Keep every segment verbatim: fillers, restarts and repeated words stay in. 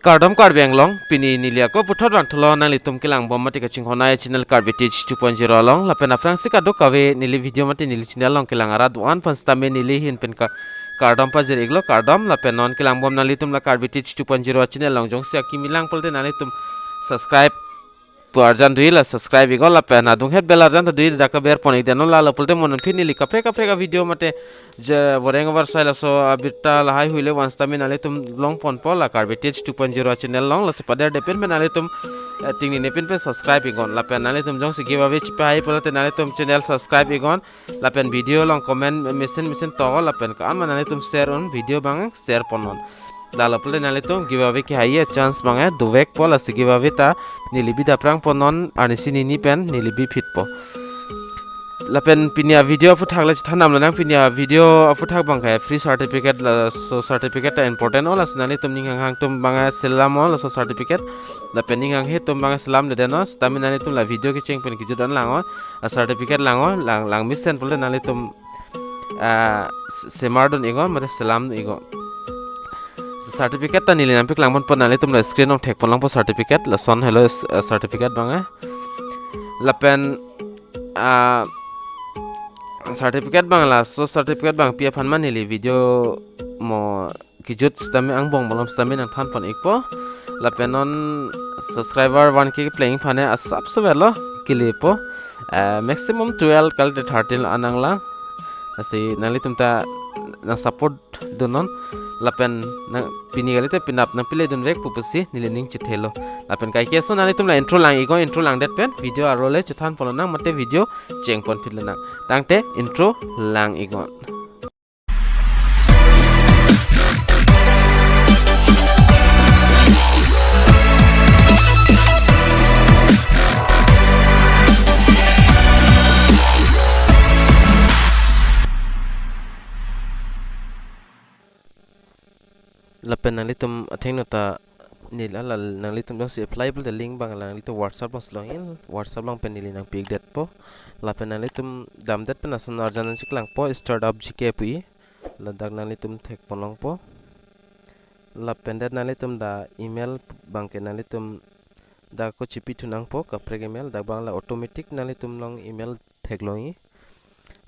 Kardom Karbi Anglong, pini neli ako puthot vangthulo nanglitum kelangbom mate kachinghon ai channel Karbi Teach two point zero along, lapen aphrangsi kadokave neli video mate neli channel along kelang arat do-an aphan sitame neli ahin pen ka-, kardom pajir-iklo, kardom. Lapen non kelangbom nanglitum la Karbi Teach two point zero channel along jongsi akimi lang pulote nanglitum subscribe pu arjan do-ik, la subscribe iknon lapen adunghet bell arjan ta do-ik, dak ta berpon-ikdetnon, lalo pulote mo non pini neli kaprek kaprek a video mate je voreng varsai laso abirta lahaihui le van sitame nanglitum longponpo la Karbi Teach two point zero channel along. Lasi paderdepin pen nanglitum, eh, tingnine pin pen subscribe iknon lapen nanglitum jongsi giveaway chipahai pulote nanglitum channel subscribe iknon lapen video along comment mesen mesen to lapen ko-an ma nanglitum share un, video abang share ponnon. Lalo pulote nanglitum giveaway kehai a chance abang dovekpo, lasi giveaway ta neli bida aphrang ponnon, arnisi nini pen neli biphitpo. Lapen pini a video aphuthak le chethan damlonang, pini a video aphuthak abang ke free certificate, laso certificate ta important o, lasi nanglitum ning hanghang atum abang selamnon laso certificate. Lapen ning hanghe atum abang selamledetnon, sitame nanglitum la video kecheng pen kejut an langnon, a certificate langnon, lang, langmesen pulote nanglitum, ah, s-, semardun iknon mate selamdun iknon. Certificate ta neli nangpaklang ponpo, nanglitum la screen along thekpon longpo certificate, lason helo s-, ah, certificate abang, eh. Lapen, ah, certificate abang, laso certificate abang pi aphan ma neli video mo kejut sitame angbong malom sitame nangthanpon-ikpo. Lapen non subscriber one K pleng aphan asap so verlo kelepo. Eh, maximum twelve kalite thirteen anang lang. Lasi nanglitum ta nang support dunnon. Lapen nang pini kalite penap nangpiledunvekpo pusi neli ning chethelo. Lapen kaike ason nanglitum la intro lang iknon, intro langdet pen video arlo le chethanponlonang mate video chengponphitlonang. Tangte intro lang iknon. Lapen nanglitum athengno ta neli la nanglitum jongsi apply pulote link abang la nanglitum WhatsApp along si longji, WhatsApp along pen neli nangpi-ikdetpo. Lapen nanglitum damdet pen ason arjan nangcheklangpo, Startup G K pu-i. Ladak nanglitum thekpon longpo. Lapen det nanglitum dak email abang ke nanglitum dak ako chipithunangpo, kaprek email, dak abang la automatic nanglitum along email theklongji.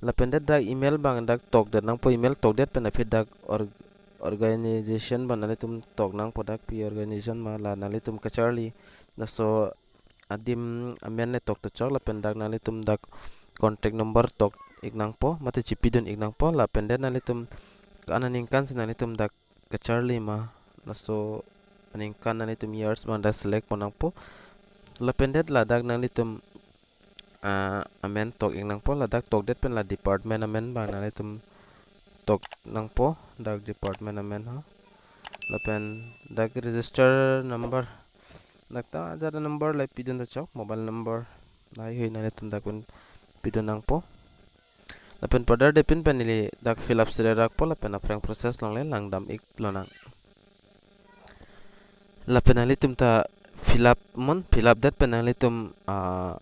Lapen det dak email abang dak tokdet nangpo, email tokdet pen aphi dak or-, organization abang nanglitum toknangpo, dak pi organization ma la nanglitum kacharli, laso adim amen le tok ta chok, lapen dak nanglitum dak contact number tok-iknangpo mate chipidun-iknangpo, lapen det nanglitum ko-an aningkan si nanglitum dak kacharli ma, laso aningkan nanglitum years abang dak select pon nangpo. Lapen det ladak nanglitum, ah, amen tok-iknangpo, ladak tokdet pen la department amen abang nanglitum toknangpo, dak department amen ho. Lapen dak register number, dak ta ajat number le pidun ta chok, mobile number lahaihui nanglitum dak un pidun nangpo. Lapen paderdepin pen neli dak fill up sire rakpo, lapen aphrang process along le langdam-iklonang. Lapen nanglitum ta fill up non, fill up det pen nanglitum, ah,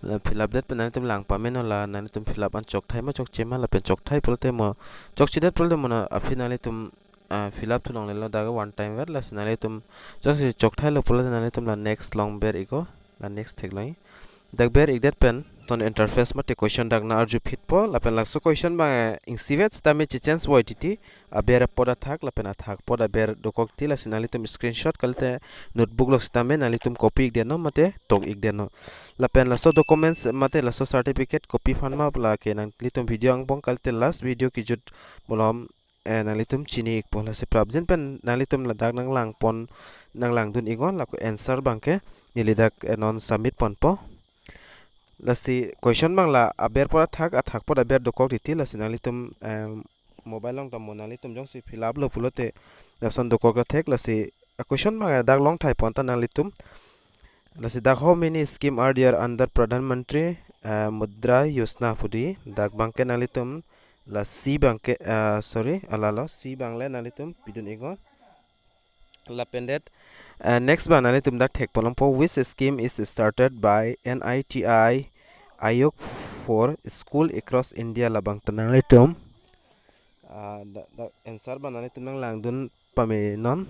la fill up det pen nanglitum lang pamenon, la nanglitum fill up an chokthai ma chokche ma, lapen chokthai pulote mo, chokchedet pulote mo na aphi nanglitum, ah, fill up thu longlelo dak one time ver, lasi nanglitum jongsi chokthailo pulote nanglitum la next along ber-iknon, la next theklongji. Dak ber-ikdet pen ason interface mate question dak nang-arjuphitpo, lapen laso question abang, eh, ingsivet sitame chechange voi titi, aber apot athak lapen athak apot aber dokok titi, lasi nanglitum screenshot kalite notebook along sitame nanglitum copy-ikdetnon mate tok-ikdetnon. Lapen laso documents mate laso certificate kopi aphan ma pu lake nanglitum video angbong kalite last video kejut malom, eh, nanglitum chini-ikpo, lasi prapjin pen nanglitum ladak nanglangpon, nanglangdun-iknon, lako answer abang ke neli dak, eh, non submit ponpo. Lasi question abang la aber apot athak, athak apot aber dokok titi, lasi nanglitum, eh, mobile along ta mo nanglitum jongsi fill up lo pulote lason dokok ta thek, lasi a question abang dak longthai pon ta nanglitum. Lasi dak how many scheme are there under Pradhan Mantri, eh, Mudra Yojana pu di, dak abang ke nanglitum la C abang ke, eh, sorry, alalo C abang le nanglitum pidun-iknon. Lapen det, eh, next abang nanglitum dak thekpon longpo, which scheme is started by N I T I Aayog for school across India, labang ta nanglitum, ah, dak, dak answer abang nanglitum nanglangdun pamenon.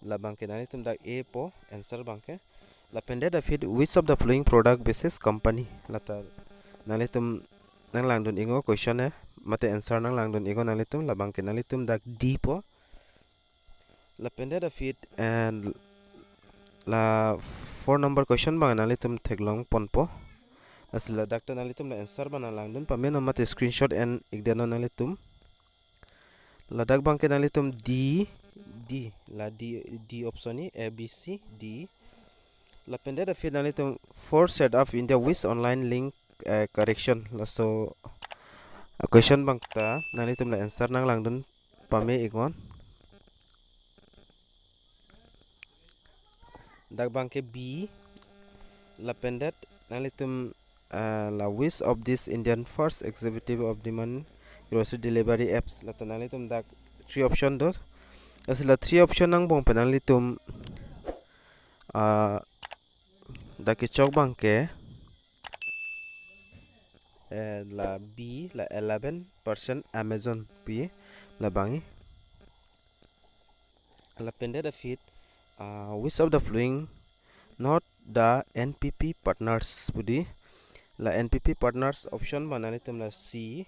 Labang ke nanglitum dak A po answer abang ke. Lapen det aphi which of the following product basis company, lata nanglitum nanglangdun iknon question e, mate answer nanglangdun iknon nanglitum. Labang ke nanglitum dak D po. Lapen det aphi and la four number question abang nanglitum theklong ponpo. Lasi ladak ta nanglitum la answer abang nanglangdun pamenon mate screenshot en-ik detnon nanglitum. Ladak abang ke nanglitum D, D, la D, D option ni A, B, C, D. Lapen det aphi nanglitum four set up India with online link, eh, correction. Laso, ah, question abang ta nanglitum la answer nanglangdun pame iknon. Dak abang ke B. Lapen det nanglitum, ah, la which of this Indian first executive of demand grocery delivery apps, lata nanglitum dak three option do. Lasi la three option angbong pen nanglitum, ah, dak kechok abang ke, eh, la B, la eleven percent Amazon pi, labang ke. Lapen det aphi, ah, which of the following not the N P P partners pu dei. La N P P partners option abang nanglitum la C.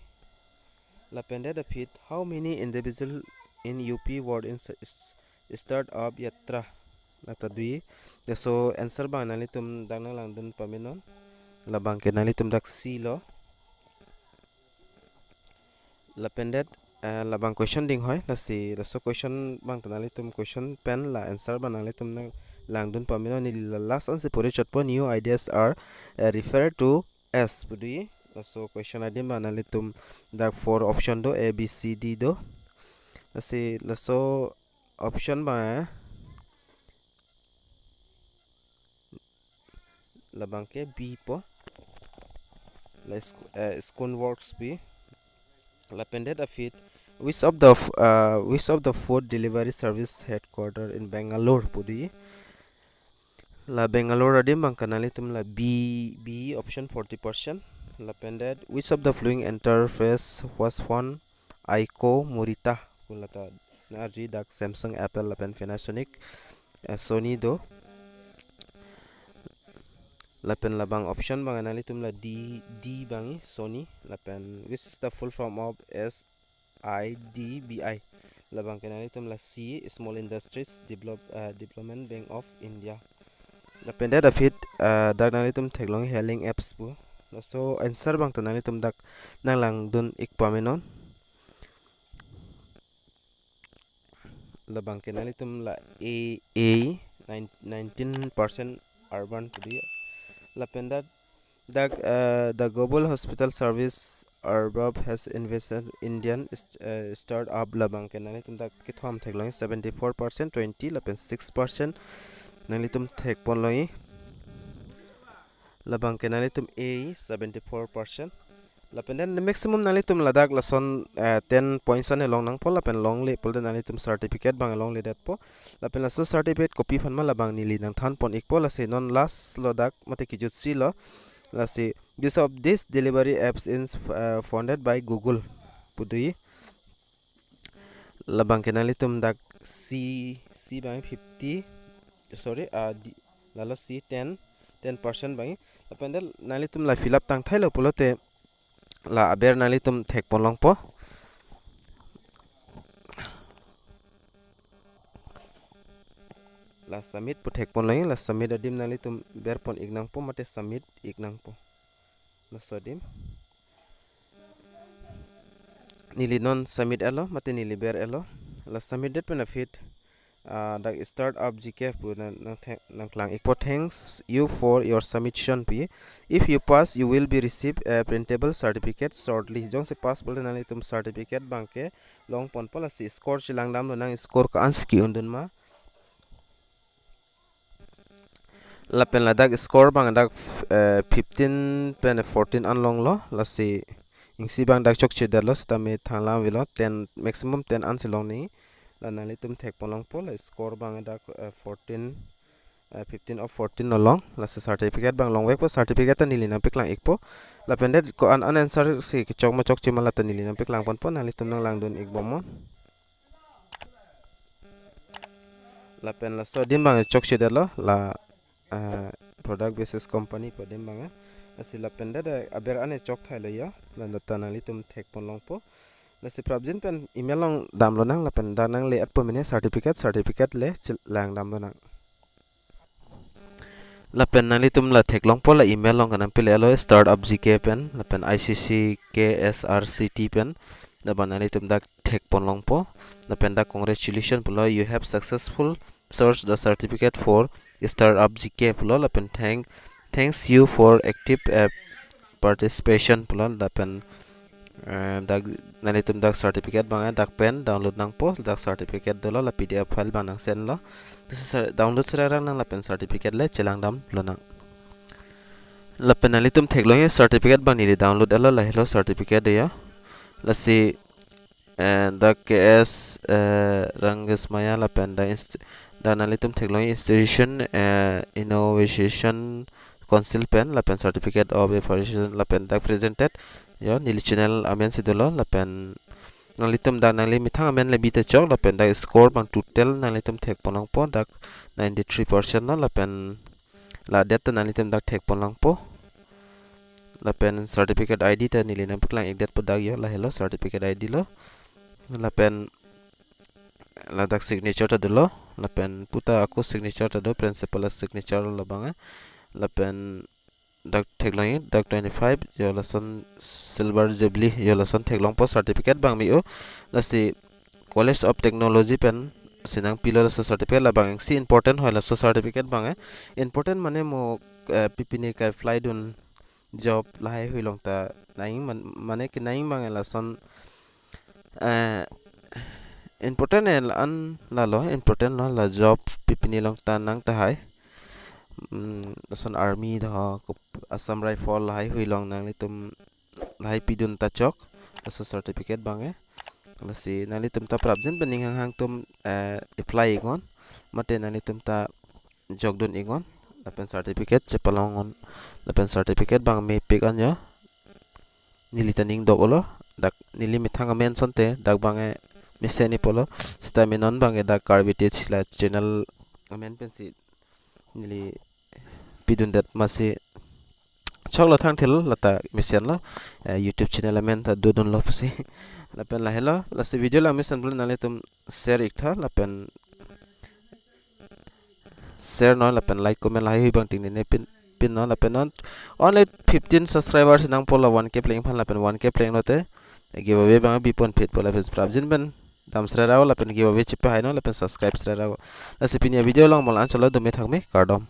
Lapen det aphi how many individual in U P were in s-, s-, startup yatra, lata dui. Laso answer abang nanglitum dak nanglangdun pamenon. Labang ke nanglitum dak C lo. Lapen det, eh, labang question ding hoi, lasi laso question abang ta nanglitum question pen la answer abang nanglitum nanglangdun pamenon. Neli la last ansi puri chotpo, new ideas are, eh, referred to as pu dei. Laso question adim abang nanglitum dak four option do, A, B, C, D do. Lasi laso option abang, eh, labang ke B po. La sc-, eh, Schoonworks pi. Lapen det aphi which of the f-, uh, which of the food delivery service headquarter in Bangalore pu dei. La Bangalore adim abang ke nanglitum la B, B option forty percent. Lapen det which of the following enterprise was one Aiko Morita pu, lata nangji dak Samsung, Apple lapen Panasonic, eh, Sony do. Lapen labang option abang nanglitum la D, D abang ke Sony. Lapen which is the full form of S I D B I? Labang ke nanglitum la C, Small Industries Develop, eh, Development Bank of India. Lapen det aphi, eh, dak nanglitum theklong hailing apps pu. Laso answer abang ta nanglitum dak nanglangdun ik pamenon. Labang ke nanglitum la A, A, nine-, nineteen percent urban pu dei. Lapen det dak, eh, the Global Hospital Service ARBAB has invested Indian st-, eh, startup, labang ke nanglitum dak kethom theklong, seventy-four percent, twenty lapen six percent nanglitum thek ponlong. Labang ke nanglitum A, seventy-four percent. Lapen det maximum nanglitum ladak lason, eh, ten points an along nangpo, lapen longle pulote nanglitum certificate abang longle detpo. Lapen laso certificate kopi aphan ma labang neli nangthan pon ikpo. Lasi non last lo dak, mate kejutsi lo. Lasi this of this delivery apps is, uh, funded by Google pu dei. Labang ke nanglitum dak C, C abang fifty, sorry, ah, di, lalo C ten, ten percent abang. Lapen det nanglitum la fill up tangthailo pulote la aber nanglitum thek ponlongpo. La submit pu thek ponlong, la submit adim nanglitum ber pon ik nangpo, mate submit ik nangpo. Laso adim. Neli non submit etlo, mate neli ber etlo. La submit det pen aphi, ah, dak startup G K F pu nang, nang the-, nangklang ikpo, "Thanks you for your submission" pi. "If you pass, you will be receive a printable certificate shortly." Jongsi pass pulote nanglitum certificate abang ke long ponpo. Lasi score chelang damlo, nang score ko-ansi ke-undun ma. Lapen ladak score abang dak, eh, fifteen pen fourteen an longlo. Lasi isi abang dak chokche detlo, sitame thanglang avelo, ten, maximum ten ansi longnangji. La nanglitum thek ponlongpo, la score abang dak, eh, fourteen, eh, fifteen of fourteen along. Lasi certificate abang longvekpo, certificate ta neli nangpaklang ikpo. Lapen det ko-an an answer si kechok ma chokche ma, lata neli nangpaklang ponpo, nanglitum nanglangdun ik bomnon. Lapen laso adim abang chokchedetlo, la, eh, product basis company pu adim abang. Lasi lapen dak aber an chok thailo ya. Lata nanglitum thekpon longpo. Lasi prapjin pen email along damlonang, lapen dak nangle-etpo mene certificate, certificate le chil-, langdamlonang. Lapen nanglitum la theklongpo, la email along kanang pile alo, Startup G K pen, lapen I C C K S R C T pen. Dak abang nanglitum dak thekpon longpo. Lapen dak congratulations pulo, "You have successful sourced the certificate for Startup G K" pulo, lapen thank, "Thanks you for active, eh, participation" pulo. Lapen, eh, dak nanglitum dak certificate abang dak pen download nangpo, dak certificate dolo, la P D F file abang nang send lo. Lasi cer-, download serarang nang lapen certificate le chelangdamlonang. Lapen nanglitum theklongji certificate abang neli download etlo, lahelo certificate ya. Lasi, eh, dak K S, eh, Ranges Maya lapen dak inst-, dak nanglitum theklongji institution, eh, Innovation Council pen, lapen Certificate of Appreciation, lapen dak presented yo, neli channel amen si dolo, lapen nanglitum dak nangli methang amen le bita chok, lapen dak score abang total nanglitum thekpon longpo, dak ninety-three percent lo, lapen la date ta nanglitum dak thekpon longpo. Lapen certificate I D ta neli nangpaklang-ikdetpo, dak yo, lahelo certificate I D lo. Lapen ladak signature ta dolo, lapen puta ako signature ta do, principal a-signature lo abang, eh. Lapen dak theklongji, dak twenty-five yo lason silver jubilee yo lason theklongpo certificate abang me-o. Lasi College of Technology pen si nangpilo laso certificate, labang si important hoi laso certificate abang, eh. Important mane mo, eh, pipine ka-apply dun job lahaihui along ta nang man-, mane kenang abang lason, eh, important e la-an lalo, important lo la job pipine along ta nang tahai. Hmm, lason army do, kup-, Assam Rifle lahaihui along nanglitum lahai pidun ta chok laso certificate abang, eh. Lasi nanglitum ta prapjin pen ning hanghang atum, eh, apply-iknon, mate nanglitum ta jokdun-iknon, lapen certificate chepalong-iknon, lapen certificate abang mepik an yo. Neli ta ning dok-olo, dak neli methang amen asonte dak abang, eh, mesen-ik pulo, seta me non abang, eh, dak Karbi Tech la channel amen pensi neli pidundet, amatsi choklo, thangthelo, lata mesenlo, eh, YouTube channel amen ta dodunlo pusi. Lapen lahelo, lasi video la mesen pulo nanglitum share-iktha, lapen share non, lapen like, comment lahaihui abang tingne pin, pinnon, lapen non only fifteen subscribers nangpo la one K pleng aphan, lapen one K plenglote giveaway abang biponphitpo, lapen prapjin pen dam serarao, lapen giveaway chepahainon, lapen subscribe serarao. Lasi pini a-video along mo la-an cholo, dome thakme, kardom.